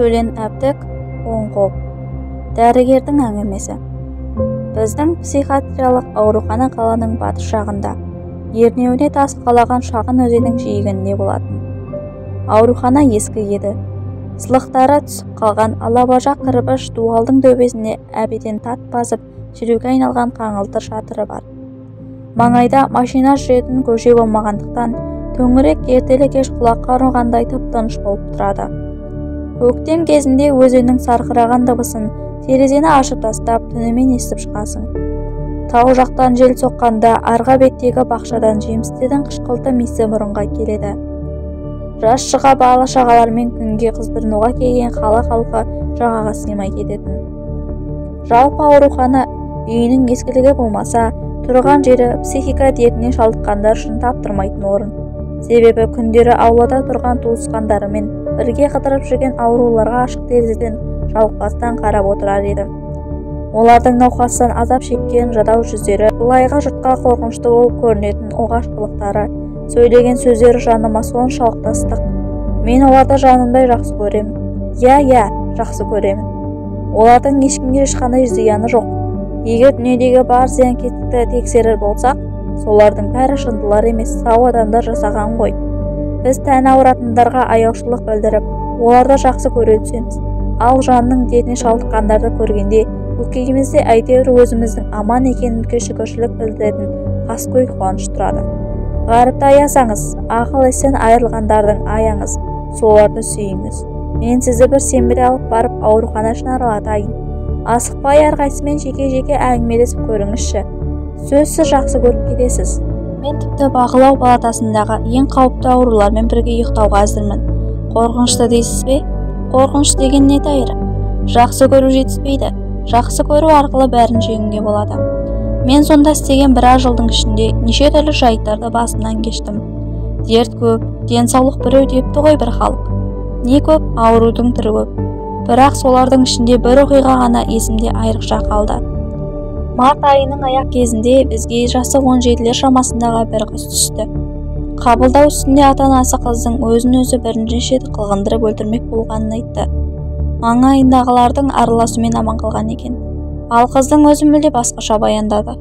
Төлен Әбдік, оң қол. Дәрігердің әңгімесі. Біздің психиатриялық аурухана қаланың батыс жағында, ернеуіне тас қалаған шағын өзеннің жиегінде болатын. Аурухана ескі еді. Сылықтары түсіп қалған алабажақ кірпіш дуалдың төбесінде әбеден тат басып, шіруге айналған қаңылтыр шатыры бар. Маңайда машина жүретін көше болмағандықтан, төңірек ертелі-кеш құлаққа ұрғандай тып-тыныш болып тұрады. Көктем кезінде өзеннің сарқыраған дыбысын терезені ашып тастап, түнімен естіп шығасың. Тау жақтан жел соққанда арғы беттегі бақшадан жемістердің қышқылтым иісі мұрынға келеді. Жас шыға бала-шағалармен күнге қыздырынуға келген қала халқы жағаға сыймай кететін. Жалпы аурухана үйінің ескілігі болмаса, тұрған жері психика дертіне шалдыққандар үшін таптырмайтын орын. Себебі күндері аулада тұрған туысқандарымен бірге қыдырып жүрген ауруларға ашық терезеден жалықпастан қарап отырар едім. Олардың науқастан азап шеккен жадау жүздері, былайға жұртқа қорқынышты болып көрінетін оғаш қылықтары, сөйлеген сөздері жаныма соншалықты ыстық. Мен оларды жанымдай жақсы көремін. Иә, жақсы көремін. Олардың ешкімге ешқандай зияны жоқ. Егер дүниедегі бар зиянкестікті тексерер болсақ, солардың бәрі жындылар емес, сау адамдар жасаған ғой. Біз тәні ауыратындарға аяушылық білдіріп, оларды жақсы көре түсеміз. Ал жанның дертіне шалдыққандарды көргенде, көкейімізде әйтеуір өзіміздің аман екенімізге шүкіршілік білдіретін қаскөй қуаныш тұрады. Ғаріпті аясаңыз, ақыл естен айырылғандардың аяңыз, соларды сүйіңіз. Мен сізді бір сенбіде алып барып аурухана ішін аралатайын. Асықпай әрқайсымен жеке-жеке әңгімелесіп көріңізші. Сөзсіз жақсы көріп кетесіз. Мен тіпті бақылау палатасындағы ең қауіпті аурулармен бірге ұйықтауға әзірмін. Қорқынышты дейсіз бе? Қорқыныш деген не тәйірі? Жақсы көру жетіспейді. Жақсы көру арқылы бәрін жеңуге болады. Мен сонда істеген біраз жылдың ішінде неше түрлі жайттарды басымнан кештім. Дерт көп, денсаулық біреу депті ғой бір халық. Не көп, аурудың түрі көп. Бірақ солардың ішінде бір оқиға ғана есімде айрықша қалды. Март айының аяқ кезінде бізге жасы 17-лер шамасындағы бір қыз түсті. Қабылдау үстінде ата-анасы қыздың өзін-өзі бірнеше рет қылғындырып өлтірмек болғанын айтты. Маңайындағылардың араласуымен аман қалған екен. Ал қыздың өзі мүлде басқаша баяндады.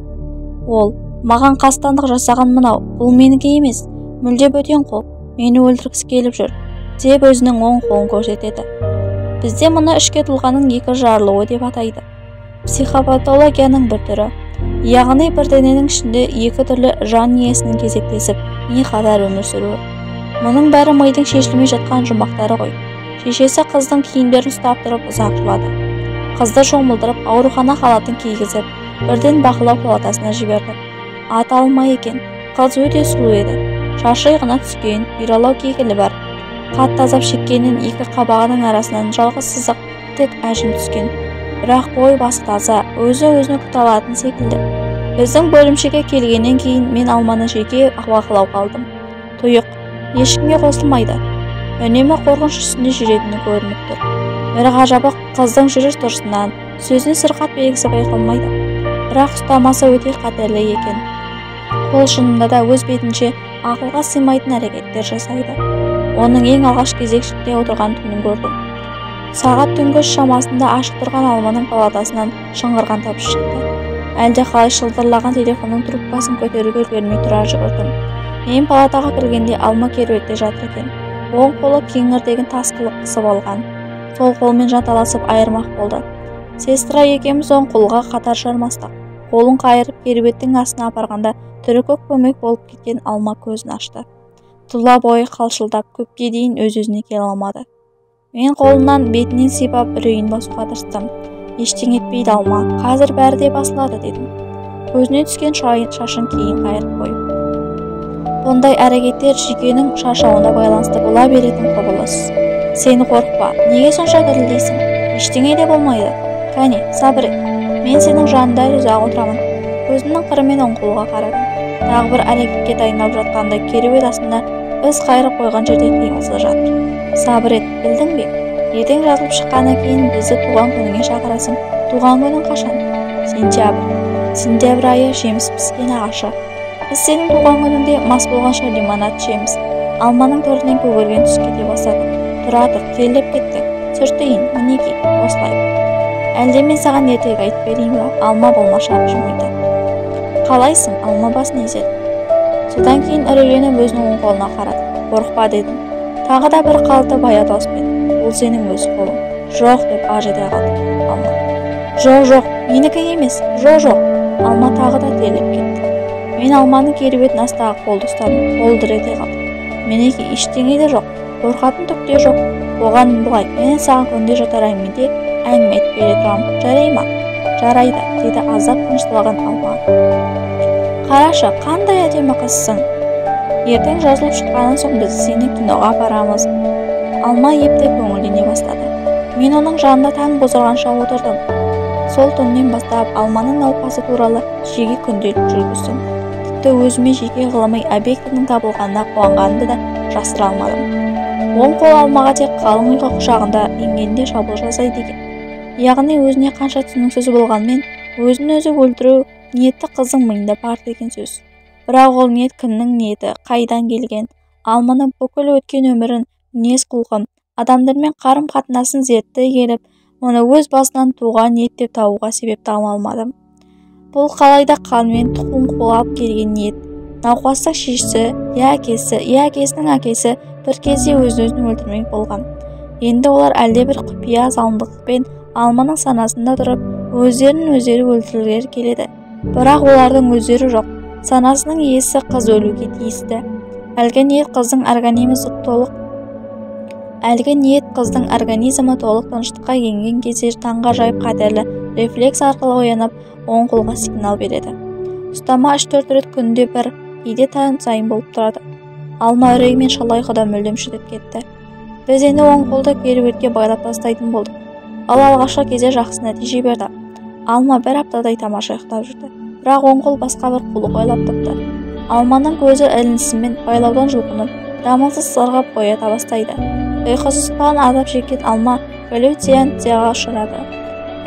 Ол, маған қастандық жасаған мынау, бұл менікі емес, мүлде бөтен қол, мені өлтіргісі келіп жүр, деп өзінің оң қолын көрсетеді. Бізде мұны ішкі тұлғаның екі жарылуы деп атайды. Психопатологияның бір түрі. Яғни бір дененің ішінде екі түрлі жан иесінің кезектесіп, не қатар өмір сүруі. Мұның бәрі мидың шешілмей жатқан жұмбақтары ғой. Шешесі қыздың киімдерін ұстап тұрып ұзақ жылады. Қызды шомылдырып, аурухана халатын кигізіп, бірден бақылау палатасына жіберді. Аты Алма екен. Қыз өте сұлу еді. Шашы иығына түскен, бұйралау кекілі бар. Қатты азап шеккеннен екі қабағының арасынан жалғыз сызық тік әжім түскен. Бірақ бой басы таза, өзі-өзіне күте алатын секілді. Біздің бөлімшеге келгеннен кейін мен Алманы жеке бақылауға алдым. Тұйық, ешкімге қосылмайды. Үнемі қорқыныш үстінде жүретіні көрініп тұр. Бір ғажабы, қыздың жүріс-тұрысынан, сөзінен сырқат белгісі байқалмайды. Бірақ ұстамасы өте қатерлі екен. Ол шынында да өз бетінше ақылға сыймайтын әрекеттер жасайды. Оның ең алғаш кезекшілікте отырған түнін көрдім. Сағат түнгі 3 шамасында ашық тұрған Алманың палатасынан шыңғырған дыбыс шықты. Әлде қалай шылдырлаған телефонның трубкасын көтеруге үлгермей тұра жүгірдім. Мен палатаға кіргенде Алма кереуетте жатыр екен. Оң қолы кеңірдегін тас қылып қысып алған. Сол қолмен жанталасып айырмақ болды. Сестра екеуміз оң қолға қатар жармастық. Қолын қайырып кереуеттің астына апарғанда түрі көк көмек болып кеткен Алма көзін ашты. Тұла бойы қалшылдап көпке дейін өз-өзіне келе алмады. Мен қолынан бетінен сипап үрейін басуға тырыстым. Ештеңе етпейді Алма, қазір бәрі де басылады дедім. Көзіне түскен шашын кейін қайырып қойып. Бұндай әрекеттер жүйкенің шаршауына байланысты бола беретін құбылыс. Сен қорықпа, неге сонша дірілдейсің? Ештеңе де болмайды. Кәне, сабыр ет. Мен сенің жанында ұзақ отырамын. Көзімнің қырымен оң қолға қарадым. Тағы бір әрекетке дайындалып жатқанда кереует астында біз қайырып қойған жерде қимылсыз жатыр. Сабыр ет, білдің бе? Ертең жазылып шыққаннан кейін бізді туған күніңе шақырасың. Туған күнің қашан? Сентябрь. Сентябрь айы жеміс піскен ағашы. Біз сенің туған күніңде мас болғанша лимонад ішеміз. Алманың төрінен көгерген түс кете бастады. Тұра тұр, терлеп кетті. Сүртейін, мінекей, осылай. Әлде мен саған ертегі айтып берейін ба? Алма болмашы жымиды. Қалайсың? Алма басын изеді. Содан кейін үрейленіп өзінің оң қолына қарады. Қорықпа дедім. Тағы да бір қалты баяу дауыспен. Бұл сенің өз қолың. Жоқ, деп аж ете қалды Алма. Жоқ, жоқ, менікі емес. Жоқ, жоқ. Алма тағы да терлеп кетті. Мен алманың кереуеттің астағы қолды ұстадым. Қол дір ете қалды. Менікі ештеңе де жоқ. Қорқатын түк те жоқ. Оған былай, мен саған күнде жатар әңгімеде әңгіме айтып бере тұрамын. Жарай ма? Жарайды, деді аздап тынышталған Алма. Қарашы, қандай әдемі қызсың. Ертең жазылып шыққаннан соң біз сені киноға апарамыз. Алма ептеп көңілдене бастады. Мен оның жанында таң бозарғанша отырдым. Сол түннен бастап Алманың науқасы туралы жеке күнделік жүргіздім. Тіпті өзіме жеке ғылыми объектінің табылғанына қуанғанымды да жасыра алмадым. Оң қол Алмаға тек қалың ұйқы құшағында енгенде шабуыл жасайды екен. Яғни өзіне қанша түсініксіз болғанмен, өзін өзі өлтіру ниеті қыздың миында бар деген сөз. Бірақ ол ниет кімнің ниеті, қайдан келген? Алманың бүкіл өткен өмірін, мінез-құлқын, адамдармен қарым-қатынасын зерттей келіп, оны өз басынан туған ниет деп табуға себеп таба алмадым. Бұл қалайда қанмен тұқым қуалап келген ниет. Науқастың шешесі, я әкесі, я әкесінің әкесі бір кезде өзін-өзін өлтірмек болған. Енді олар әлдебір құпия залымдықпен Алманың санасында тұрып, өздерін өздері өлтіргілері келеді. Бірақ олардың өздері жоқ. Санасының иесі қыз өлуге тиісті. Әлгі ниет қыздың организмі толық тыныштыққа енген кезде таңғажайып қатерлі рефлекс арқылы оянып, оң қолға сигнал береді. Ұстама 3-4 рет күнде бір, кейде таң сайын болып тұрады. Алма үрей мен шала ұйқыдан мүлдем шүтіп кетті. Біз енді оң қолды кереуетке байлап тастайтын болдық. Ал алғашқы кезде жақсы нәтиже берді. Алма бір аптадай тамаша ұйықтап жүрді. Бірақ оң қол басқа бір қулық ойлап тапты. Алманың көзі ілінісімен байлаудан жұлқынып, дамылсыз сырғып оята бастайды. Ұйқысыздықтан азап шеккен Алма галлюцинацияға ұшырады.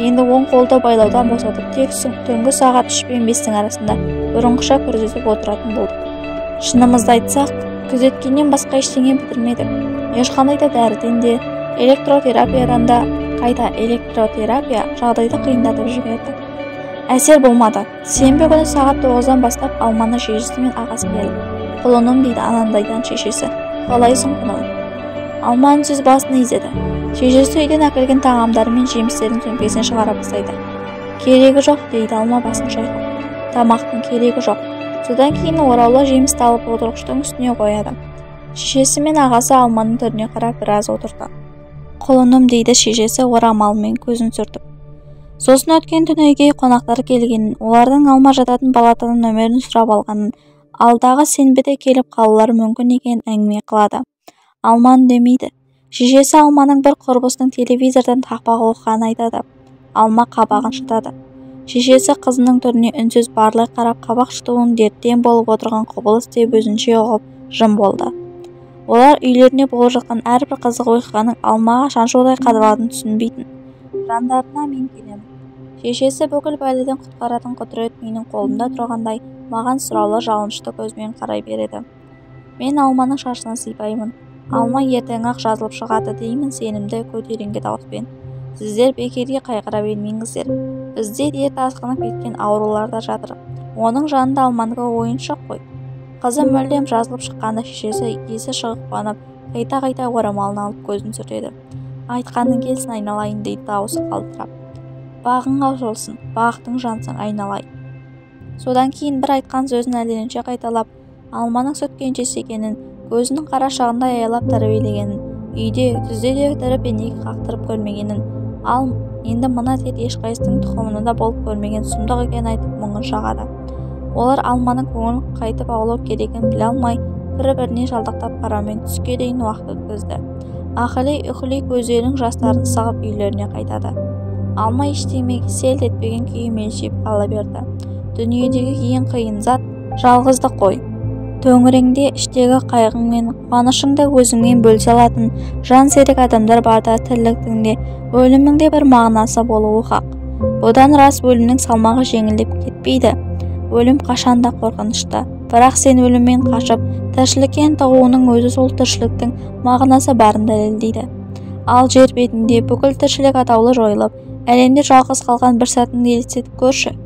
Енді оң қолды байлаудан босатып, тек түнгі сағат 3 пен 5-тің арасында бұрынғыша күзетіп отыратын болдық. Шынымызды айтсақ, күзеткеннен басқа ештеңе бітірмедік. Ешқандай да дәріден де, электротерапиядан да, қайта электротерапия жағдайды қиындатып жіберді. Әсер болмады. Сенбі күні сағат 9-дан бастап Алманың шешесі мен ағасы келді. Құлыным, дейді анандайдан шешесі. Қалайсың, құлыным? Алма үнсіз басын изеді. Шешесі үйден әкелген тағамдары мен жемістерін сөмкесінен шығара бастайды. Керегі жоқ, дейді Алма басын шайқап. Тамақтың керегі жоқ. Содан кейін ораулы жемісті алып отырғыштың үстіне қояды. Шешесі мен ағасы Алманың түріне қарап біраз отырды. Құлыным, дейді шешесі орамалымен көзін сүртіп. Сосын өткен түні үйге қонақтар келгенін, олардың Алма жататын палатаның нөмірін сұрап алғанын, алдағы сенбіде келіп қалулары мүмкін екенін әңгіме қылады. Алма үндемейді. Шешесі Алманың бір құрбысының телевизордан тақпақ оқығанын айтады. Алма қабағын шытады. Шешесі қызының түріне үнсіз барлай қарап, қабақ шытуын дерттен болып отырған құбылыс деп өзінше ұғып, жым болды. Олар үйлеріне болып жатқан әрбір қызық оқиғаның Алмаға шаншудай қадалатынын түсінбейтін. Жандарына мен келемін. Шешесі бүкіл бәледен құтқаратын құдірет менің қолымда тұрғандай маған сұраулы жалынышты көзбен қарай береді. Мен Алманың шашынан сипаймын. Алма ертең-ақ жазылып шығады деймін сенімді көтеріңкі дауыспен. Сіздер бекерге қайғыра бермеңіздер. Бізде дерт асқынып кеткен аурулар да жатыр. Оның жанында Алманікі ойыншық қой. Қызы мүлдем жазылып шыққанда шешесі есі шығып қуанып, қайта-қайта орамалын алып көзін сүртеді. Айтқаның келсін, айналайын, дейді дауысы қалтырап. Бағың аусылсын, бақтың жансың, айналайын. Содан кейін бір айтқан сөзін әлденеше қайталап, Алманың сүт кенжесі екенін, көзінің қарашығындай аялап тәрбиелегенін, үйде, түзде де тірі пендеге қақтырып көрмегенін, ал енді мына дерт ешқайсының тұқымында болып көрмеген сұмдық екенін айтып мұңын шағады. Олар Алманың көңілін қайтып аулау керегін біле алмай, бір-біріне жалтақтап қараумен түске дейін уақыт өткізді. Ақылей-үхілей көздерінің жастарын сығып үйлеріне қайтады. Алма ештемеге селт етпеген күйі мелшиіп қала берді. Дүниедегі ең қиын зат жалғыздық қой. Төңіреңде іштегі қайғың мен қуанышыңды өзіңмен бөлісе алатын жан серік адамдар барда тірліктің де, өлімнің де бір мағынасы болуы хақ. Бұдан рас өлімнің салмағы жеңілдеп кетпейді. Өлім қашанда қорқынышты. Бірақ сен өліммен қашып, тіршілікке ынтығуының өзі сол тіршіліктің мағынасы барын дәлелдейді. Ал жер бетінде бүкіл тіршілік атаулы жойылып, әлемде жалғыз қалған бір сәтін елестетіп көрші.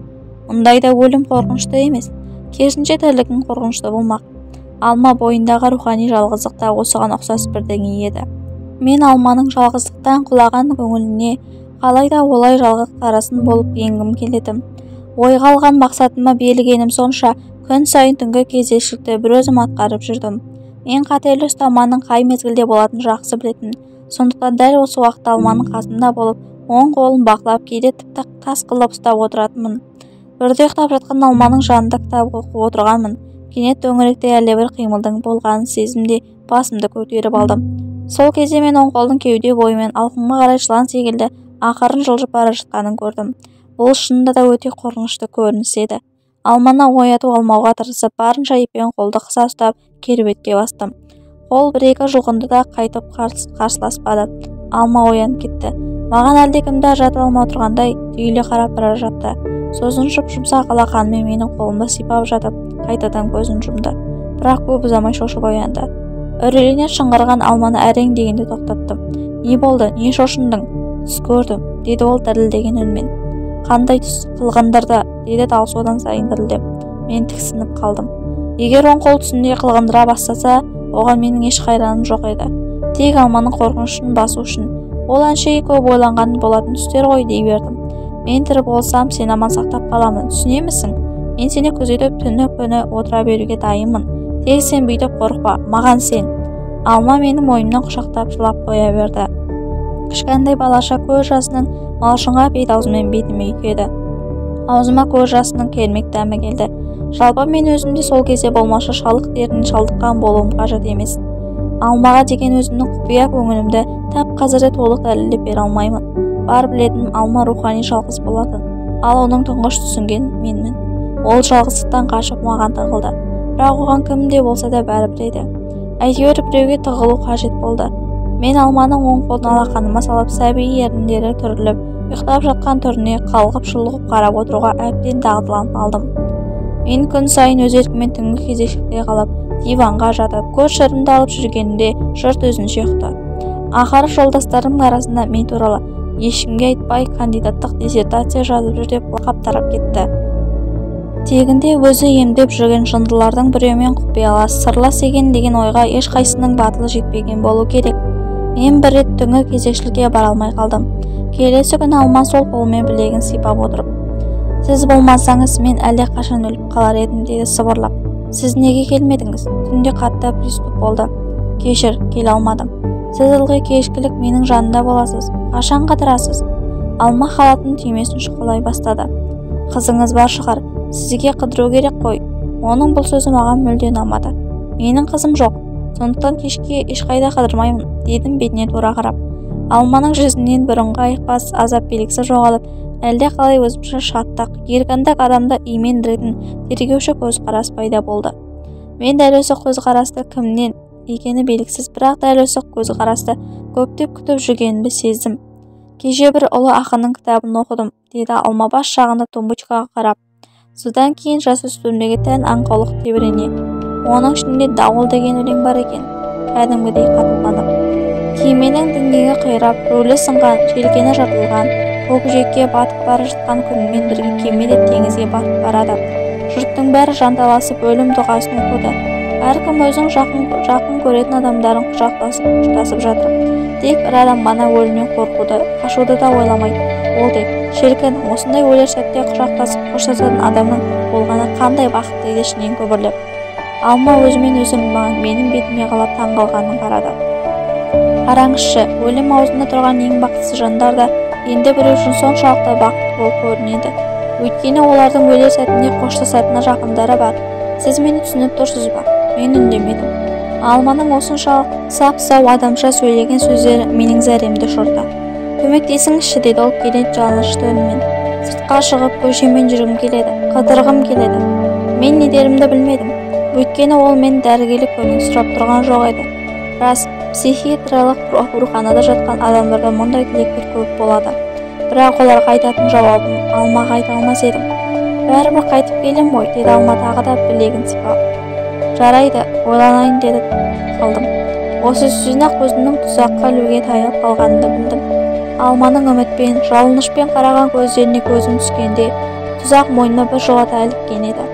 Мұндайда өлім қорқынышты емес, керісінше тірлігің қорқынышты болмақ. Алма бойындағы рухани жалғыздық та осыған ұқсас бірдеңе еді. Мен Алманың жалғыздықтан құлаған көңіліне қалайда олай жалғыз қарасын болып енгім келеді. Ойға алған мақсатыма берілгенім сонша, күн сайын түнгі кезекшілікті бір өзім атқарып жүрдім. Мен қатерлі ұстаманың қай мезгілде болатынын жақсы білетін. Сондықтан дәл осы уақытта Алманың қасында болып, оң қолын бақылап, кейде тіпті тас қылып ұстап отыратынмын. Бірде ұйықтап жатқан Алманың жанында кітап оқып отырғанмын. Кенет төңіректе әлдебір қимылдың болғанын сездім де басымды көтеріп алдым. Сол кезде мен оң қолдың кеуде бойымен алқымға қарай жылан секілді ақырын жылжып бара жатқанын көрдім. Бұл шынында да өте қорқынышты көрініс еді. Алманы оятып алмауға тырысып, барынша еппен қолды қыса ұстап, кереуетке бастым. Қол бір-екі жұлқынды да қайтып қарсыласпады. Алма оянып кетті. Маған әлдекімді ажырата алмай отырғандай түйіле қарап бара жатты. Сосын жұп-жұмсақ алақанымен менің қолымды сипап жатып, қайтадан көзін жұмды. Бірақ көп ұзамай шошып оянды. Үрейлене шыңғырған Алманы әрең дегенде тоқтаттым. Не болды, не шошындың? Түс көрдім, деді ол дірілдеген үнмен. Қандай түс? Қылғындырды, деді даусы одан сайын дірілдеп. Мен тіксініп қалдым. Егер оң қол түсінде қылғындыра бастаса, оған менің еш қайраным жоқ еді. Тек Алманың қорқынышын басу үшін. Ол әншейін көп ойланған болатын түстер ғой дей бердім. Мен тірі болсам, сені аман сақтап қаламын, түсінемісің? Мен сені күзетіп түні күні отыра беруге дайынмын. Тек сен бүйтіп қорықпа, маған сен. Алма менің мойнымнан құшақтап жылап қоя берді. Кішкентай балаша көз жасының малшынға бет аузымен бетіме үйкеді. Аузыма көз жасының кермек дәмі келді. Жалпы мен өзімде сол кезде болмашы шалық дертіне шалдыққан болуым қажет емес. Алмаға деген өзімнің құпия көңілімді тап қазірде толық дәлелдеп бере алмаймын. Бар білетінім, Алма рухани жалғыз болатын. Ал оның тұңғыш түсінген менмін. Ол жалғыздықтан қашып маған тығылды. Бірақ оған кім де болса да бәрібір еді. Әйтеуір біреуге тығылу қажет болды. Мен Алманың оң қолын алақаныма салып, сәби еріндері түріліп, ұйықтап жатқан түріне қалғып-шұлғып қарап отыруға әбден дағдыланып алдым. Мен күн сайын өз еркіммен түнгі кезекшілікте қалып, диванға жатып, көз шырымды алып жүргенімде жұрт өзінше ұқты. Ақыры жолдастарымның арасында мен туралы ешкімге айтпай кандидаттық диссертация жазып жүр деп лақап тарап кетті. Тегінде өзі емдеп жүрген жындылардың біреуімен құпиялас, сырлас екен деген ойға ешқайсының батылы жетпеген болу керек. Мен бір рет түнгі кезекшілікке бара алмай қалдым. Келесі күні Алма сол қолымен білегін сипап отырып, «Сіз болмасаңыз, мен әлде қашан өліп қалар едім», деді сыбырлап. «Сіз неге келмедіңіз? Түнде қатты приступ болды. Кешір, келе алмадым. Сіз ылғи кешкілік менің жанымда боласыз. Қашан қыдырасыз?» Алма халатының түймесін шұқылай бастады. «Қызыңыз бар шығар, сізге қыдыру керек қой». Оның бұл сөзі маған мүлде ұнамады. «Менің қызым жоқ, сондықтан кешке ешқайда қыдырмаймын», дедім бетіне тура қарап. Алманың жүзінен бұрынғы айықпас азап белгісі жоғалып, әлде қалай өзімше шаттық, еркіндік адамды имендіретін тергеуші көзқарас пайда болды. Мен дәл осы көзқарасты кімнен екені белгісіз, бірақ дәл осы көзқарасты көптеп күтіп жүргенімді сездім. «Кеше бір ұлы ақынның кітабын оқыдым», деді Алма бас жағында тумбочкаға қарап. Содан кейін жасөспірімдерге тән аңқаулық тебірене. Оның ішінде «Дауыл» деген өлең бар екен, кәдімгідей қатуланып. Кеменің діңгегі қирап, рулі сынған, желкені жыртылған, көкжиекке батып бара жатқан күнмен бірге кеме де теңізге батып барады. Жұрттың бәрі жанталасып өлім дұғасын оқыды. Әркім өзінің жақын көретін адамдарын құшақтасып, қоштасып жатыр. Тек бір адам ғана өлімнен қорқуды, қашуды да ойламайды. Ол тек, шіркін, осындай өлер сәтте құшақтасып қоштасатын адамның болғаны қандай бақыт, дейді ішінен күбірлеп. Алма өзімен өзі менің бетіме қалап таңғалғанын қарады. Қараңызшы, өлім аузында тұрған ең бақытсыз жандар да енді біреу үшін соншалықты бақытты болып көрінеді. Өйткені олардың өлер сәтінде қоштасатын жақындары бар. Сіз мені түсініп тұрсыз ба? Мен үндемедім. Алманың осыншалық сап-сау адамша сөйлеген сөздері менің зәремді ұшырды. «Көмектесіңізші», деді ол кенет жалынышты үнмен. «Сыртқа шығып көшемен жүргім келеді, қыдырғым келеді». Мен не дерімді білмедім. Өйткені ол мен дәрігерлік көмек сұрап тұрған жоқ еді. Рас, психиатриялық ауруханада жатқан адамдарда мұндай тілектер көп болады. Бірақ оларға айтатын жауабын Алмаға айта алмас едім. «Бәрібір қайтып келем ғой», деді Алма тағы да білегін сипап. «Жарайды, ойланайын», деді қалдым. Осы сөзден-ақ өзімнің тұзаққа ілуге таяп қалғанымды білдім. Алманың үмітпен, жалынышпен қараған көздеріне көзім түскенде тұзақ мойныма бір жолата іліккен еді.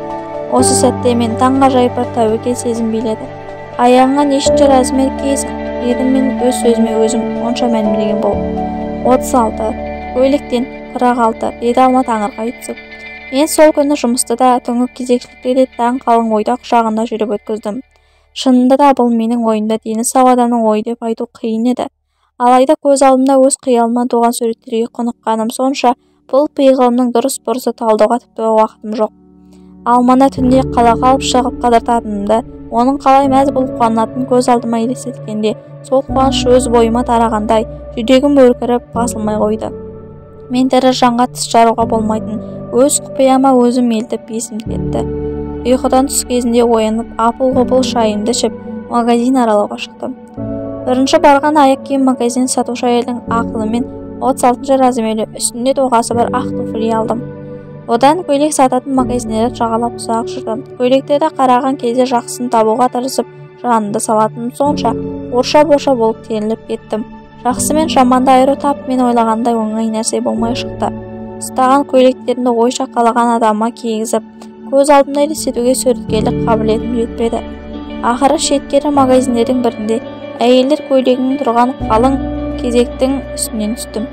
Осы сәтте мен таңғажайып бір тәуекел сезім биледі. Аяғыңа нешінші размер киесің? Дедім мен өз сөзіме өзім онша мәлімдеген болып. 36, көйлектен 46, деді Алма таңырқай түсіп. Мен сол күні жұмыста да, түнгі кезекшілікте де таң қалың ойда құшағында жүріп өткіздім. Шынында да бұл менің ойымда дені сау адамның ойы деп айту қиын еді. Алайда көз алдымда өз қиялымнан туған суреттерге құныққаным сонша, бұл пиғылымның дұрыс бұрысы талдауға тіпті уақытым жоқ. Алманы түнде қалаға алып шығып қыдыртатынымды, оның қалай мәз болып қуанатынын көз алдыма елестеткенде, сол қуаныш өз бойыма тарағандай, жүрегім өркіріп басылмай қойды. Мен тірі жанға тіс жаруға болмайтын, өз құпияма өзім елтіп есім кетті. Ұйқыдан түс кезінде оянып, апыл-ғұпыл шайымды ішіп, магазин аралауға шықтым. Бірінші барған аяқ киім магазин сатушы әйелдің ақылымен 36 размерлі үстінде доғасы бар ақ туфли алдым. Одан көйлек сататын магазиндерді жағалап ұзақ жүрдім. Көйлектерді қараған кезде жақсысын табуға тырысып, жанымды салатыным сонша, орша-борша болып теріліп кеттім. Жақсы мен жаманды айыру тап мен ойлағандай оңай нәрсе болмай шықты. Ұстаған көйлектерімді ойша қалаған адамыма кигізіп, көз алдымда елестетуге суреткерлік қабілетім жетпеді. Ақыры шеткері магазиндердің бірінде әйелдер көйлегінің тұрған қалың кезектің үстінен түстім.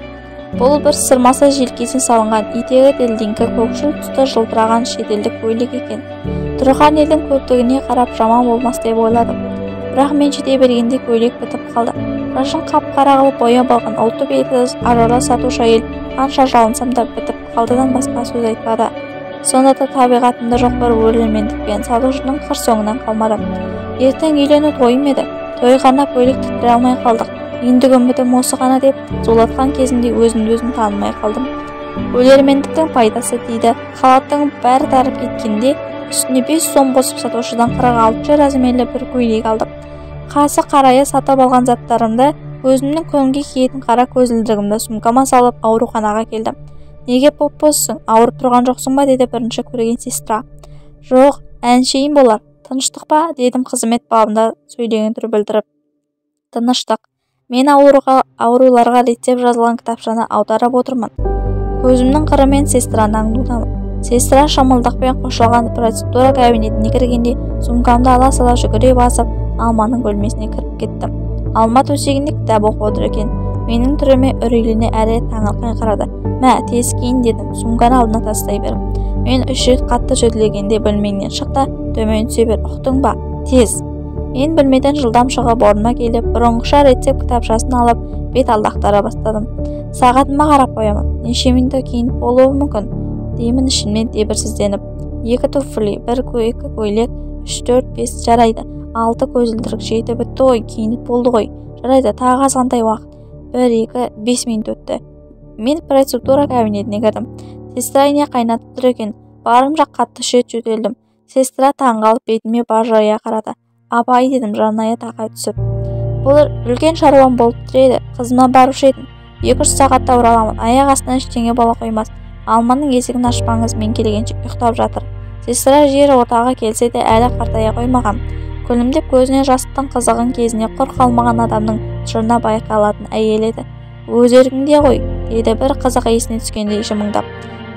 Бұл бір сырмасы желкесіне салынған етегі дәлдеңкі көкшіл түсті жылтыраған шетелдік көйлек екен. Тұрған елдің көптігіне қарап жаман болмас деп ойладым. Бірақ мен жете бергенде көйлек бітіп қалды. Шашын қап-қара қылып бояп алған ұлты белгісіз ажарлы сатушы әйел қанша жалынсам да бітіп қалдыдан басқа сөз айтпады. Сонда да табиғатымда жоқ бір өлермендікпен сатушының қыр соңынан қалмадым. Ертең үйлену тойым еді. Тойға арнап көйлек тіктіре алмай қалдық. Ендігі үмітім осы ғана деп зулатқан кезімде өзімді өзім танымай қалдым. Өлермендіктің пайдасы тиді. Халаттың бәрі тарып кеткенде үстіне 5 сом қосып сатушыдан 46 размерлі бір көйлек алдым. Қасы қарая сатып алған заттарымды, өзімнің күнге киетін қара көзілдірігімді сумкама салып ауруханаға келдім. Неге боп-бозсың, ауырып тұрған жоқсың ба, деді бірінші көрген сестра. Жоқ, әншейін болар. Тыныштық па, дедім қызмет бабында сөйлеген түр білдіріп. Тыныштық. Мен ауруларға рецепт жазылған кітапшаны аударып отырмын. Көзімнің қырымен сестраны аңдудамын. Сестра шамылдақпен қоршалған процедура кабинетіне кіргенде сумкамды ала сала жүгіре басып Алманың бөлмесіне кіріп кеттім. Алма төсегінде кітап оқып отыр екен. Менің түріме үрейлене әрі таңырқай қарады. Мә, тез киін, дедім, сумканы алдына тастай беріп. Мен 3 рет қатты жөтелгенде бөлмеңнен шық та төмен түсе бер, ұқтың ба? Тез. Мен бөлмеден жылдам шығып орныма келіп, бұрынғыша рецепт кітапшасын алып, бет алды ақтара бастадым. Сағатыма қарап қоямын. Неше минутта киініп болуы мүмкін, деймін ішімнен дебірсізденіп. 2 туфли, 1 2 көйлек, 3, 4, 5 жарайды. 6 көзілдірік, 7 бітті ғой, киініп болды ғой. Жарайды, тағы азғантай уақыт. 1, 2, 5 минут өтті. Мен процедура кабинетіне кірдім. Сестра ине қайнатып тұр екен. Барымша қатты шет жөтелдім. Сестра таңғалып бетіме бажырая қарады. Апай, дедім жаная тақай түсіп. Бұл үлкен шаруам болып тұр еді. Қызыма барушы едім. 2-3 сағатта ораламын. Аяқ астынан ештеңе бола қоймас. Алманың есігін ашпаңыз, мен келгенше ұйықтап жатыр. Сестра жер ортаға келсе де әлі қартая қоймаған. Күлімдеп көзіне жастықтың қызығын кезіне құр қалмаған адамның жырына байқалатын әйел еді. Өз еркіңде ғой, деді бір қызық есіне түскендей жымыңдап.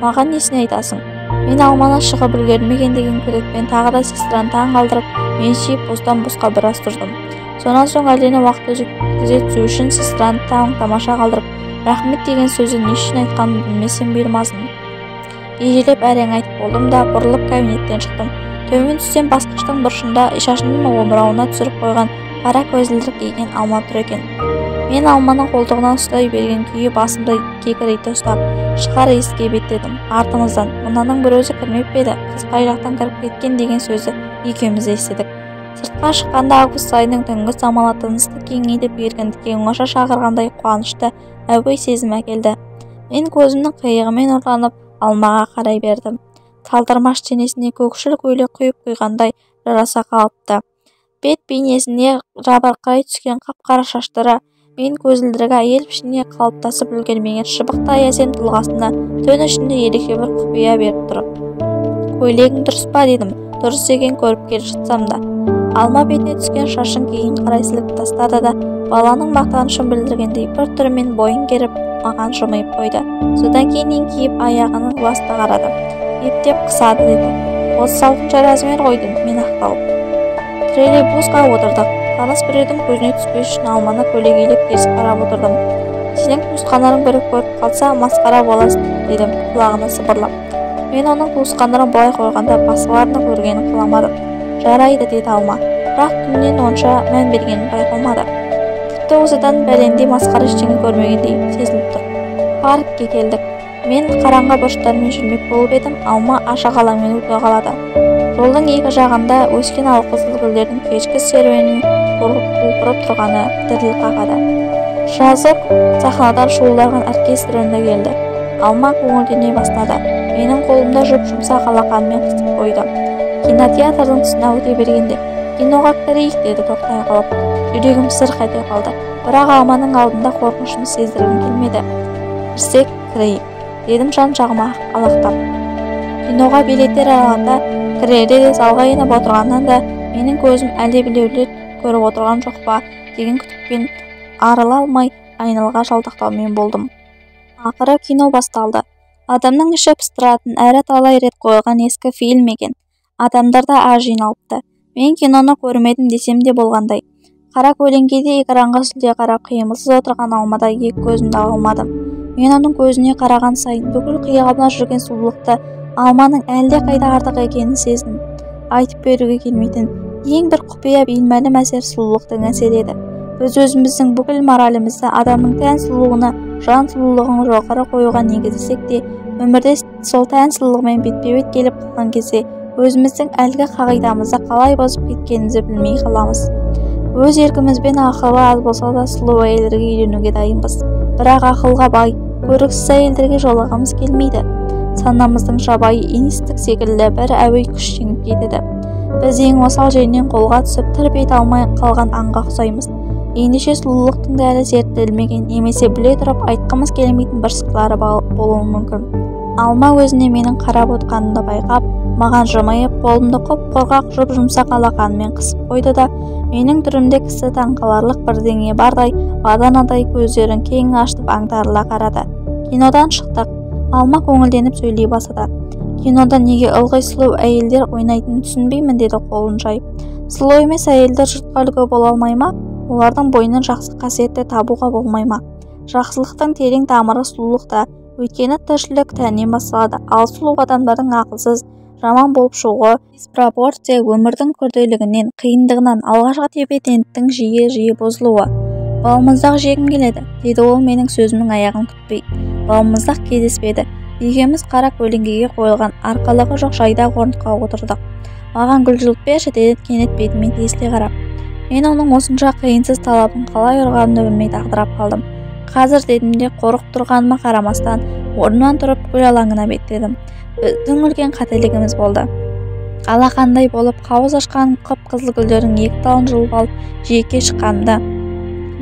Маған несін айтасың? Мен алманы шығып үлгермеген деген күдікпен тағы да сестраны таң қалдырып, мен сүйіп бостан-босқа біраз тұрдым. Сонан соң әлдене уақыт өткізе түсу үшін сестраны таң тамаша қалдырып, рахмет деген сөзі не үшін айтқанын білмесем бұйырмасын. Ежелеп әрең айтып болдым да бұрылып кабинеттен шықтым. Төмен түссем басқыштың бұрышында шашының омырауына түсіріп қойған қара көзілдірік киген Алма тұр екен. Мен Алманың қолтығынан ұстай берген күйі басымды кекірейте ұстап, шығар есікке беттедім. Артымыздан мынаның бір өзі кірмеп пе еді, қыз қай жақтан кіріп кеткен деген сөзді екеуміз естідік. Сыртқа шыққанда август айының түнгі самалы тынысты кеңейтіп еркіндікке оңаша шақырғандай қуанышты әуей сезім әкелді. Мен көзімнің қиығымен ұрланып Алмаға қарай бердім. Талдырмаш денесіне көкшіл көйлек құйып құйғандай жараса қалыпты. Бет бейнесіне жабырқай түскен қап-қара шаштары мен көзілдірігі әйел пішініне қалыптасып үлгермеген шыбықтай әсем тұлғасына түн ішінде ерекше бір құпия беріп тұр. Көйлегің дұрыс па, дедім. Дұрыс екен, көріп келе жатсам да. Алма бетіне түскен шашын кейін қарай сілкіп тастады да, баланың мақтанышын білдіргендей бір түрмен бойын керіп, маған жымиып қойды. Содан кейін еңкейіп аяғының басына қарады. Ептеп қысады деді. 36 размер ғой дедім мен ақталып. Троллейбусқа отырдық. Таныс біреудің көзіне түспес үшін Алманы көлегейлеп теріс қарап отырдым. Сенің туысқандарың бірі көріп қалса, масқара боласың, дедім құлағына сыбырлап. Мен оның туысқандарын былай қойғанда басқаларының көргенін қаламадым. Жарайды, деді Алма. Бірақ түннен онша мән бергенін байқалмады. Тіпті осыдан бәлендей масқара ештеңе көрмегендей сезіліп тұр. Паркке келдік. Мен қараңғы бұрыштармен жүрмек болып едім, Алма ашық алаңмен өте қалады. Жолдың екі жағында өскен алқызыл гүлдердің кешкі серуенін құлпырып тұрғаны діріл қағады. Жазық сахнадан шуылдаған оркестр үні келді. Алма көңілдене бастады. Менің қолымда жұп-жұмсақ алақанымен қысып қойды. Кинотеатрдың тұсына өте бергенде, киноға кірейік, деді тоқтай қалып. Жүрегім сырқ ете қалды. Бірақ Алманың алдында қорқынышымды сездіргім келмеді. Кірсек кірейік, дедім жан-жағыма алақтап. Киноға билеттер алғанда, кірерде де залға еніп отырғаннан да менің көзім әлдебіреулер көріп отырған жоқ па деген күдікпен арыла алмай айналаға жалтақтаумен болдым. Ақыры кино басталды. Адамның іші пыстыратын әрі талай рет қойылған ескі фильм екен. Адамдар да аз жиналыпты. Мен киноны көрмедім десем де болғандай. Қара көлеңкеде экранға сүлде қарап қимылсыз отырған Алмада екі көзімді ала алмадым. Мен оның көзіне қараған сайын бүкіл қиялымда жүрген сұлулықты Алманың әлде қайда артық екенін сездім. Айтып беруге келмейтін ең бір құпия беймәлім әсер сұлулықтың әсері еді. Біз өзіміздің бүкіл моралімізді адамның тән сұлулығына, жан сұлулығын жоғары қоюға негіздесек те, өмірде сол тән сұлулығымен бетпе-бет келіп қалған кезде өзіміздің әлгі қағидамызды қалай бұзып кеткенімізді білмей қаламыз. Өз еркімізбен ақылы аз болса да сұлу әйелдерге үйленуге дайынбыз. Бірақ ақылға бай, көріксіз әйелдерге жолағымыз келмейді. Санамыздың жабайы инстинкт секілді бір әуей күш жеңіп кетеді. Біз ең осал жерінен қолға түсіп, тырп ете алмай қалған аңға ұқсаймыз. Ендеше сұлулықтың да әлі зерттелмеген немесе біле тұрып айтқымыз келмейтін бір сырлары болуы мүмкін. Алма өзіне менің қарап отқанымды байқап, маған жымиып, қолымды құп-құрғақ жұп-жұмсақ алақанымен қысып қойды да, менің түрімде кісі таңқаларлық бірдеңе бардай, баданадай көздерін кең ашып аңтарыла қарады. Кинодан шықтық. Алма көңілденіп сөйлей бастады. Кинода неге ылғи сұлу әйелдер ойнайтынын түсінбеймін, деді қолын жайып. Сұлу емес әйелдер жұртқа үлгі бола алмай ма? Олардың бойынан жақсы қасиетті табуға болмай ма? Жақсылықтың терең тамыры сұлулықта, өйткені тіршілік тәннен басталады. Ал сұлу адамдардың ақылсыз, жаман болып шығуы диспропорция өмірдің күрделігінен, қиындығынан, алғашқы тепе-теңдіктің жиі-жиі бұзылуы. Балмұздақ жегім келеді, деді ол менің сөзімнің аяғын күтпей. Балмұздақ кездеспеді. Екеуміз қара көлеңкеге қойылған арқалығы жоқ жайдақ орындыққа отырдық. Маған гүл жұлып берші, деді кенет бетіме тесіле қарап. Мен оның осынша қиынсыз талабын қалай ұрғанымды білмей дағдырап қалдым. Қазір дедім де қорқып тұрғаныма қарамастан орнымнан тұрып гүл алаңына беттедім. Біздің үлкен қателігіміз болды. Алақандай болып қауыз ашқан қып-қызыл гүлдердің екі талын жұлып алып жиекке шыққанымда,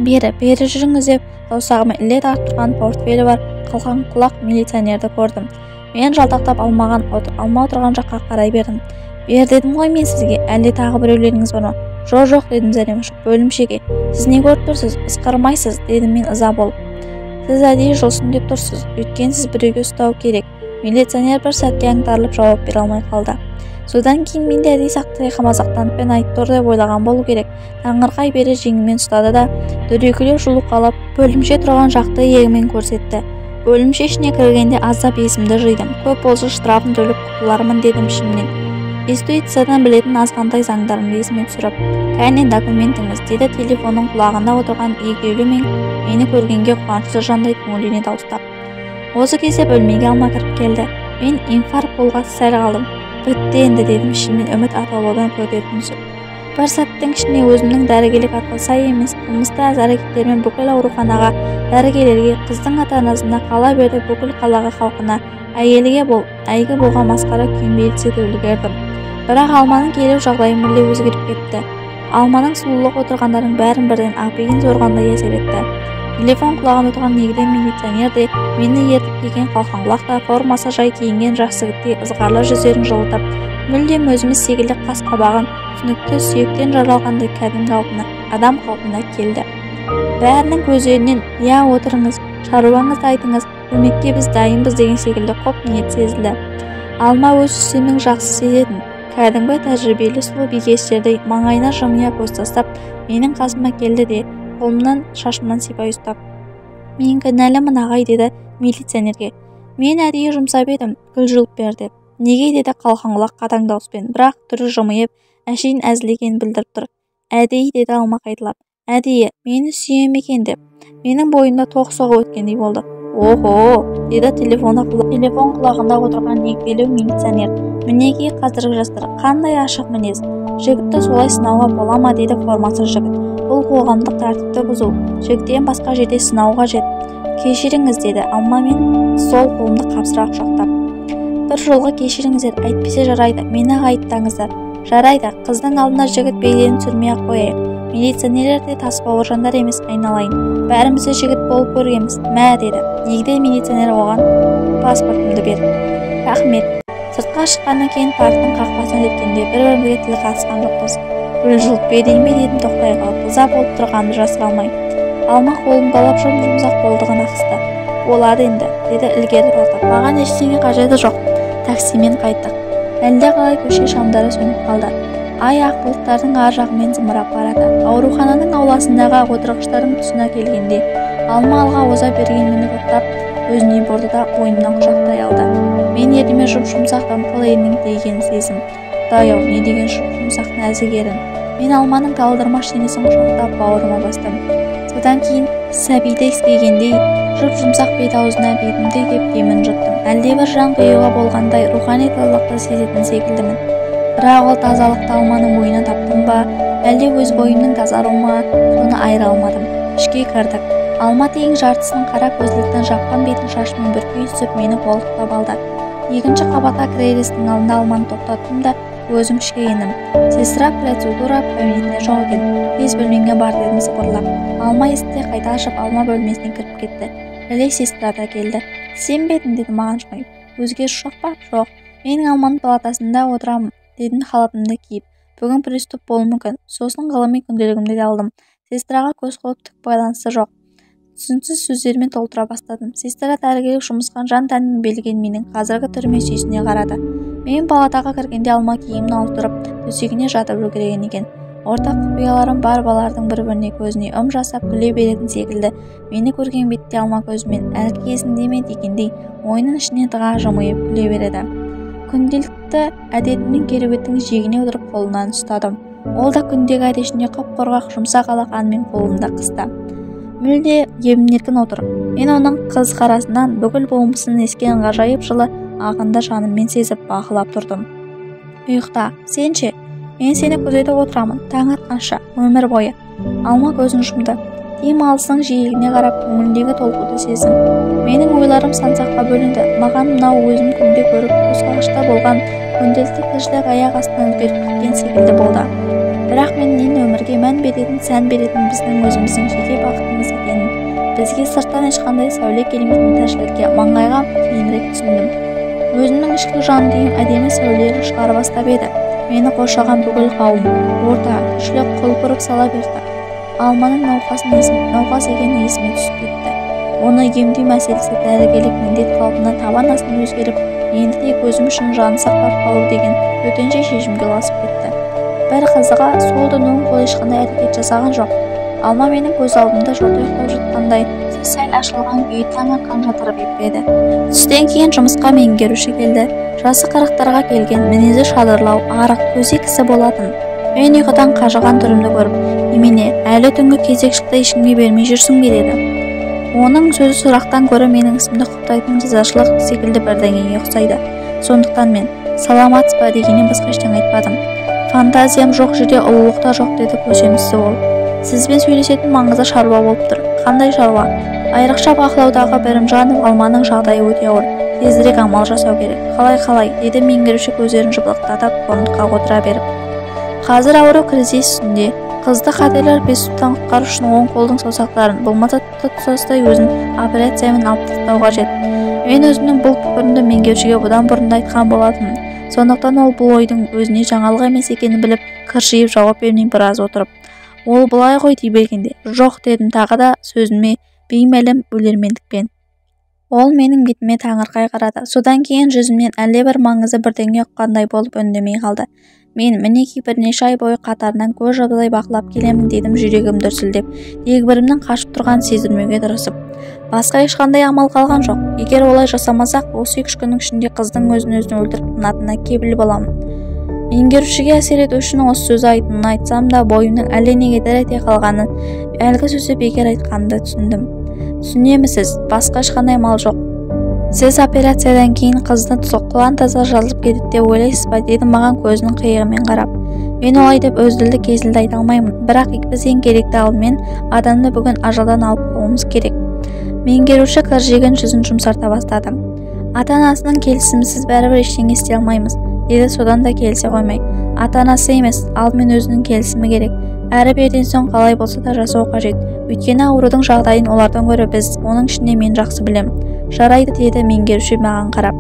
бері, бері жүріңіз деп саусағымен іле тартып тұрған портфелі бар қалқан құлақ милиционерді көрдім. Мен жалтақтап алма отырған жаққа қарай бердім. Бер дедім ғой мен сізге, әлде тағы біреулеріңіз бар ма? Жоқ, жоқ, дедім зәрем ұшып, бөлімшеге. Сіз не көріп тұрсыз, ысқырмайсыз, дедім мен ыза болып. Сіз әдейі жұлсын деп тұрсыз, өйткені сіз біреуге ұстау керек. Милиционер бір сәтке аңтарылып жауап бере алмай қалды. Содан кейін мен де әдейі сақтықпен айтып тұр деп ойлаған болу керек. Таңырқай бере жеңімнен ұстады да, дөрекілеу жұлқылап бөлімше тұрған жақты иегімен көрсетті. Бөлімше ішіне кіргенде аздап есімді жидым. Көп болса штрафын төлеп құтылармын дедім ішімнен. Институциядан білетін азғантай заңдарымды есіме түсіріп, кәне документіңіз, деді телефонның құлағында отырған егеулі мен мені көргенге қуанышты жандай көңілдене дауыстап. Осы кезде бөлмеге Алма кіріп келді. Мен инфаркт болға сәл қалдым. Бітті енді дедім ішімнен үміт атаулыдан көтеріп түсіп. Бір сәттің ішінде өзімнің дәрігерлік атқа сай емес қылмысты әрекеттермен бүкіл ауруханаға, дәрігерлерге, қыздың ата-анасына, қала берді бүкіл қалаға халқына, әйелге бол, әйгі болған масқара күйімді елестетіп үлгердім. Бірақ Алманың келу жағдайы мүлде өзгеріп кетті. Алманың сұлулығы отырғандардың бәрін бірден ақбеген зорғандай әсер етті. Телефон құлағында отырған егде милиционер де, мені ертіп келген қалқанқұлақ та формасы жай киінген жас жігіттей ызғарлы жүздерін жылытып, мүлдем өзіміз секілді қас қабағын түсінікті сүйектен жаралғандай кәдімгі қалпына, адам қалпына келді. Бәрінің көздерінен «иә, отырыңыз, шаруаңызды айтыңыз, көмекке біз дайынбыз» деген секілді құп ниет сезілді. Алма өз үстемнің жақсы сезетін, кәдімгі тәжірибелі сұлу бикештердей маңайына жымия көз тастап, менің қасыма келді де, қолымнан шашымнан сипай ұстап, «Мен кінәлімін, ағай», деді милиционерге. «Мен әдейі жұмсап едім, гүл жұлып бер деп». «Неге?» деді қалқанқұлақ қатаң дауыспен, бірақ түрі жымиып, әшейін әзіл екенін білдіріп тұр. «Әдейі», деді Алма қайталап. «Әдейі, мені сүйем екен деп». Менің бойымда тоқ соғып өткендей болды. «Охо», деді телефон құлағында отырған егделеу милиционер. «Мінекей қазіргі жастар, қандай ашық мінез. Жігітті солай сынауға бола ма?» деді формасыз жігіт. «Бұл қоғамдық тәртіпті бұзу. Жігіттен басқа жерде сынау қажет». «Кешіріңіз», деді Алма мен сол қолымды қапсыра құшақтап. «Бір жолға кешіріңіздер, әйтпесе жарайды, мені айыптаңыздар». «Жарайды, қыздың алдына жігіт беделін түсірмей-ақ қояйық. Милиционерлер де тас бауыржандар емес, айналайын. Бәріміз де жігіт болып көргенбіз. Мә», деді егде милиционер оған паспортымды беріп. «Рахмет». Сыртқа шыққаннан кейін парктің қақпасына жеткенде бір-бірімізге тіл қатысқан жоқпыз. «Гүл жұлып берейін бе?» дедім тоқтай қалып, ыза болып тұрғанымды жасыра алмай. Алма қолымды алып жұп-жұмсақ қолтығына қысты. «Болады енді», деді ілгері тартып. «Маған ештеңе қажеті жоқ». Таксимен қайттық. Әлде қалай көше шамдары сөніп қалды. Ай ақ бұлттардың ар жағымен зымырап барады. Аурухананың ауласындағы отырғыштардың тұсына келгенде Алма алға оза берген мені тоқтап, өзіне бұрды да мойнымнан құшақтай алды. Мен ерніме жұп-жұмсақ дымқыл ернінің тигенін сездім. Құдай-ау, не деген жұп-жұмсақ нәзік ерін. Мен Алманың талдырмаш денесін құшақтап бауырыма бастым. Содан кейін сәбиді иіскегендей жұп-жұмсақ бет аузына бетімді кеп демін жұттым. Әлдебір жан қиюға болғандай рухани тазалықты сезетін секілдімін. Бірақ ол тазалықты Алманың бойынан таптым ба, әлде өз бойымның тазаруы ма, соны айыра алмадым. Ішке кірдік. Алма тең жартысын қара көзілдіріктен жапқан бетін шашымен бүркей түсіп, мені қолтықтап алды. Екінші қабатқа кірер есіктің алдында Алманы тоқтаттым да өзім ішке ендім. «Сестра процедура кабинетінде жоқ екен, тез бөлмеңе бар», дедім сыбырлап. Алма есікті қайта ашып, Алма бөлмесіне кіріп кетті. Іле сестра да келді. «Сен бе едің?» деді маған жымиып. «Өзгеріс жоқ па?» «Жоқ. Менің Алманың палатасында отырамын», дедім халатымды киіп. «Бүгін приступ болуы мүмкін». Сосын ғылыми күнделігімді де алдым. Сестраға көз қойып түк байланысы жоқ түсініксіз сөздермен толтыра бастадым. Сестра дәрігерлік жұмысқа жан-тәнімен берілген менің қазіргі түріме сүйсіне қарады. Мен палатаға кіргенде Алма киімін ауыстырып, төсегіне жатып үлгерген екен. Ортақ құпияларым бар балалардың бір-біріне көзіне ым жасап күле беретін секілді. Мені көрген бетте Алма көзімен әлгі есіңде ме дегендей мойнын ішіне тыға жымиып күле береді. Күнделікті әдетіммен кереуеттің жиегіне отырып қолынан ұстадым. Ол да күндегі әдетінше қып-құрғақ жұмсақ алақанымен қолымды қысты. Мүлде емін-еркін отыр. Мен оның қыз қарасынан бүкіл болмысын ескен ғажайып жылы ағынды жаныммен сезіп бақылап тұрдым. «Ұйықта, сен ше? Мен сені күзетіп отырамын, таң атқанша, өмір бойы». Алма көзін жұмды. Дем алысының жиегіне қарап көңіліндегі толқуды сездім. Менің ойларым сан-саққа бөлінді. Маған мынау өзім күнде көріп көзқағышта болған күнделікті тіршілік аяқ астынан өзгеріп кеткен секілді болды. Бірақ мен нен өмірге мән беретін, сән беретін біздің өзіміздің жеке бақытымыз екенін, бізге сырттан ешқандай сәуле келмейтін тіршілікке маңайға кейінірек түсіндім. Өзімнің ішкі жан дүнием әдемі сәулелер шығара бастап еді. Мені қоршаған бүкіл қауым, орта, тіршілік құлпырып сала берді. Алманың науқас екені есіме түсіп кетті. Оны емдеу мәселесі дәрігерлік міндет қалпынан табан астынан өзгеріп, енді тек өзім үшін жанын сақтап қалу деген төтенше шешімге ұласып кетті. Бір қызығы, сол түні оң қолы ешқандай әрекет жасаған жоқ. Алма менің көз алдымда жорта ұйықтап жатқандай, сәл ашылған күйі таң атқанша тырп етпеді. Түстен кейін жұмысқа меңгеруші келді. Жасы 40-тарға келген, мінезі шадырлау, арық, көсе кісі болатын. Мен ұйқыдан қажыған түрімді көріп, «Немене, әлі түнгі кезекшілікті ешкімге бермей жүрсің бе?» деді. Оның сөзі сұрақтан гөрі менің ісімді құптайтын ризашылық секілді бірдеңеге ұқсайды. Сондықтан мен «Саламатсыз ба?» дегеннен басқа ештеңе айтпадым. «Фантазиям жоқ жерде ұлылық та жоқ», деді көсемсіз ол. «Сізбен сөйлесетін маңызды шаруа болып тұр». «Қандай шаруа?» «Айрықша бақылаудағы Бірімжанов Алманың жағдайы өте ауыр. Тезірек амал жасау керек». «Қалай-қалай?» деді меңгеруші көздерін жыпылықтатып орындыққа отыра беріп. «Қазір ауру кризис үстінде. Қызды қатерлі приступтан құтқару үшін оң қолдың саусақтарын, болмаса тұтастай өзін операциямен алып тастау қажет. Мен өзімнің бұл пікірімді меңгерушіге бұдан бұрын да айтқан болатынмын. Сондықтан ол бұл ойдың өзіне жаңалық емес екенін біліп, кіржиіп жауап бермей біраз отырып, ол былай ғой дей бергенде, жоқ дедім тағы да сөзіме беймәлім өлермендікпен. Ол менің бетіме таңырқай қарады. Содан кейін жүзімнен әлдебір маңызды бірдеңе ұққандай болып үндемей қалды. Мен мінекей бірнеше ай бойы қатарынан көз жазбай бақылап келемін дедім жүрегім дүрсілдеп, дегбірімнің қашып тұрғанын сездірмеуге тырысып. Басқа ешқандай амал қалған жоқ. Егер олай жасамасақ, осы 2-3 күннің ішінде қыздың өзін-өзі өлтіріп тынатынына кепіл боламын. Меңгерушіге әсер ету үшін осы сөзді айтынын айтсам да, бойымның әлденеге дір ете қалғанын, әлгі сөзді бекер айтқанымды түсіндім. Түсінемісіз, басқа ешқандай амал жоқ. Сіз операциядан кейін қыздың құлан таза жазылып кетеді деп ойлайсыз ба, деді маған көзінің қиығымен қарап. Мен олай деп үзілді кесілді айта алмаймын, бірақ біз ең керекті алдымен адамды бүгін ажалдан алып қалуымыз керек. Меңгеруші кіржиген жүзін жұмсарта бастады. Ата-анасының келісімісіз бәрібір ештеңе істей алмаймыз, деді содан да келісе қоймай. Ата-анасы емес, алдымен өзінің келісімі керек. Әрі берден соң қалай болса да жасау қажет. Өйткені аурудың жағдайын олардан гөрі біз, оның ішінде мен жақсы білемін. Жарайды, деді меңгеруші маған қарап.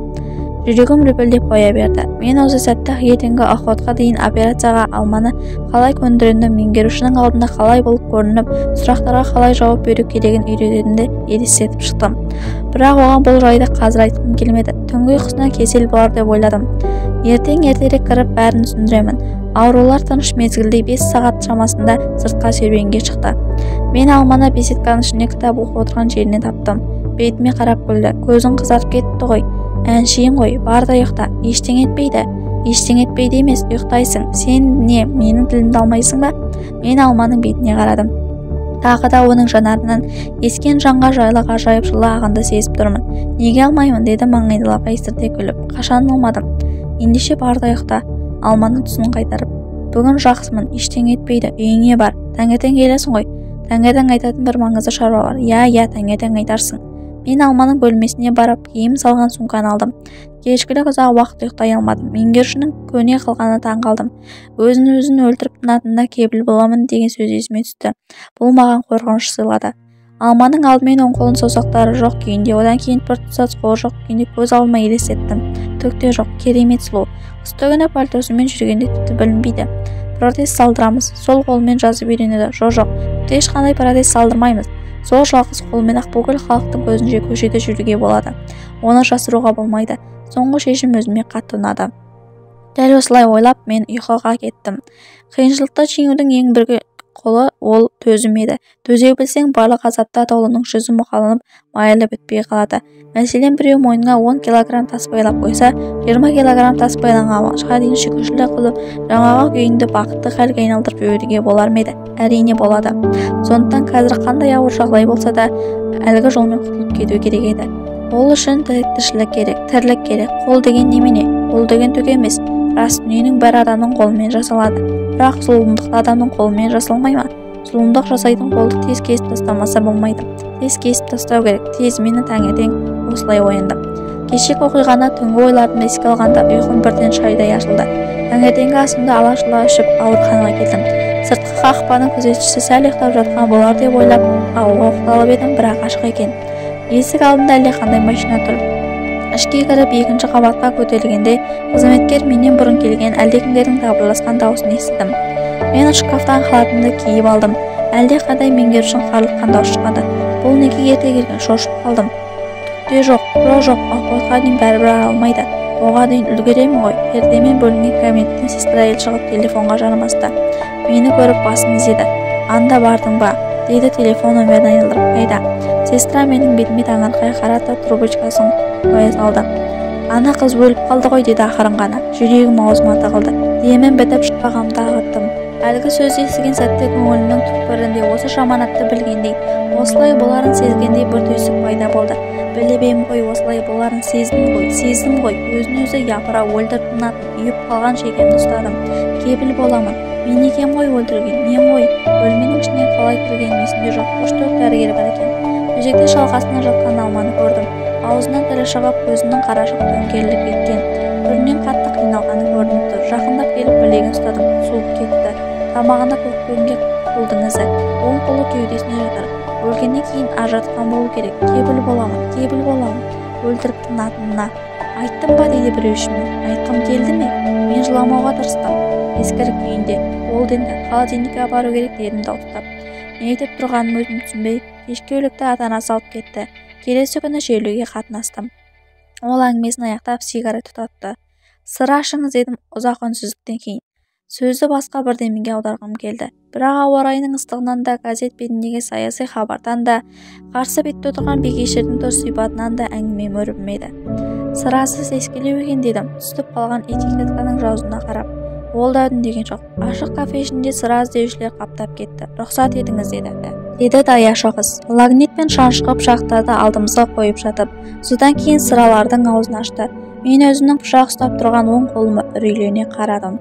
Жүрегім лүпілдеп қоя берді. Мен осы сәтте ертеңгі охотқа дейін операцияға Алманы қалай көндіретінімді, меңгерушінің алдында қалай болып көрініп, сұрақтарға қалай жауап беру керегін үйрететінімді елестетіп шықтым. Бірақ оған бұл жайды қазір айтқым келмеді. Түнгі ұйқысына кесел болар деп ойладым. Ертең ертерек кіріп бәрін түсіндіремін. Аурулар тыныш мезгілде 5 сағат шамасында сыртқа серуенге шықты. Мен Алманы беседканың ішінде кітап оқып отырған жерінен таптым. Бетіме қарап күлді. Көзің қызарып кетті ғой. Әншейін ғой, бар да ұйықта. Ештеңе етпейді. Ештеңе етпейді емес, ұйықтайсың. Сен не, менің тілімді алмайсың ба? Мен Алманың бетіне қарадым. Тағы да оның жанарынан ескен жанға жайлы ғажайып жылы ағынды сезіп тұрмын. Неге алмаймын, деді маңайдалап әсірте күліп. Қашан алмадым? Ендеше бар да ұйықта. Алманың түсін қайтарып. Бүгін жақсымын, ештеңе етпейді, үйіңе бар. Таңертең келесің ғой. Таңертең айтатын бір маңызды шаруа бар. Иә, иә, таңертең айтарсың. Мен Алманың бөлмесіне барып, киім салған сумканы алдым. Кешкілік ұзақ уақыт ұйықтай алмадым. Меңгерушінің көне қалғанына таң қалдым. Өзін-өзін өлтіріп тынатынына кепіл боламын деген сөз есіме түсті. Бұл маған қорқыныш сыйлады. Алманың алдымен оң қолын саусақтары жоқ күйінде, одан кейін бір тұтас қолы жоқ күйінде көз алдыма елестеттім. Түк те жоқ, керемет сұлу. Қысты күні пальтосымен жүргенде тіпті білінбейді. Протез салдырамыз, сол қолмен жазып үйренеді. Жоқ, тіпті ешқандай протез салдырмаймыз. Сол жалғыз қолмен ақ бүкіл халықтың көзінше көшеде жүруге болады. Оны жасыруға болмайды. Соңғы шешім өзіме қатты ұнады. Дәл осылай ойлап, мен ұйқыға кеттім. Қиыншылықты жеңудің ең бір қолы ол төзім еді. Төзе білсең, барлық азапта атаулының жүзі мұқаланып, майылып бітпей қалады. Мәселен, біреу мойныңа 10 килограмм тас байлап қойса, 20 килограмм тас байланғанға дейін шүкіршілік қылып, жаңағы күйіңді бақытты халге айналдырып жіберуге болар ма еді? Әрине болады. Сондықтан қазір қандай ауыр жағдай болса да, әлгі жолмен құтылып кету керек еді. Ол үшін тіршілік керек, тірлік керек. Қол деген немене? Қол деген түк емес. Рас, дүниенің бәрі адамның қолымен жасалады. Бірақ зұлымдық адамның қолымен жасалмай ма? Зұлымдық жасайтын қолды тез кесіп тастамаса болмайды. Тез кесіп тастау керек. Тез. Мені таңертең осылай ояндым. Кешегі оқиғаны түнгі ойларымды еске алғанда ұйқым бірден шайдай ашылды. Таңертеңгі асымды ала-шұла ішіп ауруханаға келдім. Сыртқы қақпаның күзетшісі сәл ұйықтап жатқан болар деп ойлап, ауылға оқталып едім, бірақ ашық екен. Есік алдында әлдеқандай машина тұр. Ішке кіріп екінші қабатқа көтерілгенде қызметкер менен бұрын келген әлдекімдердің дабырласқан дауысын естідім. Мен шкафтан халатымды киіп алдым. Әлдеқандай меңгерушінің қарлыққан даусы шыққанда, бұл неге ерте келген, шошып қалдым. Түк те жоқ, жоқ, охотқа дейін бәрібір алмайды. Оға дейін үлгеремін ғой. Пердемен бөлінген кабинеттен сестра әйел шығып телефонға жармасты. Мені көріп басын изеді. Анда бардың ба? Деді телефон номерін айналдырып. Қайда? Сестра менің бетіме таңырқай қарады, трубочкасын қоя салды. Ана қыз өліп қалды ғой, деді ақырын ғана. Жүрегім аузыма тығылды. Демім бітіп шпағамды ағыттым. Әлгі сөзді естіген сәтте көңілімнің түкпірінде осы жаманатты білгендей, осылай боларын сезгендей бір түйсік пайда болды. Біліп ем ғой, осылай боларын сездім ғой, сездім ғой. Өзін-өзі япыра өлтіріп тынатын, үйіп қалған шекемді ұстадым. Кепіл боламын. Мен екем ғой өлтірген, мен ғой. Бөлменің ішіне қалай кіргенім есімде жоқ. 3-4 дәрігер бар екен. Төсекте шалқасынан жатқан Алманы көрдім. Аузынан тілі шығып, көзінің қарашығы төңкеріліп кеткен. Түрінен қатты қиналғаны көрініп тұр. Жақындап келіп білегін ұстадым. Суып кетті. Тамағында көкпеңге Қолдың ізі. Оң қолы кеудесіне жатыр. Өлгеннен кейін ажыратқан болу керек. Кепіл боламын, кепіл боламын. Өлтіріп тынатынына. Айттым ба, дейді біреу ішімнен. Айтқым келді ме? Мен жыламауға тырыстым. Ескірік күйінде. Болды енді, холодильникке апару керек, дедім дауыстап. Не деп тұрғанымды өзім түсінбей, кешке өлікті ата-анасы алып кетті. Келесі күні жерлеуге қатынастым. Ол әңгімесін аяқтап, сигарет тұтатты. Сыр ашыңыз, дедім ұзақ үнсіздіктен кейін. Сөзді басқа бірдемеге аударғым келді. Бірақ ауа райының ыстығынан да, газет бетіндегі саяси хабардан да, қарсы бетте отырған бикештердің түр сипатынан да әңгімем өрбімеді. Сырасы сескелеу екен, дедім, түсіп қалған этикетканың жазуына қарап. Ол да үндеген жоқ. Ашық кафе ішінде сыра іздеушілер қаптап кетті. Рұқсат етіңіз, деді. Деді даяшы қыз. Лагнит пен шанышқы пышақтарды алдымызға қойып жатып, содан кейін сыралардың аузын ашты. Мен өзімнің пышақ ұстап тұрған оң қолыма үрейлене қарадым.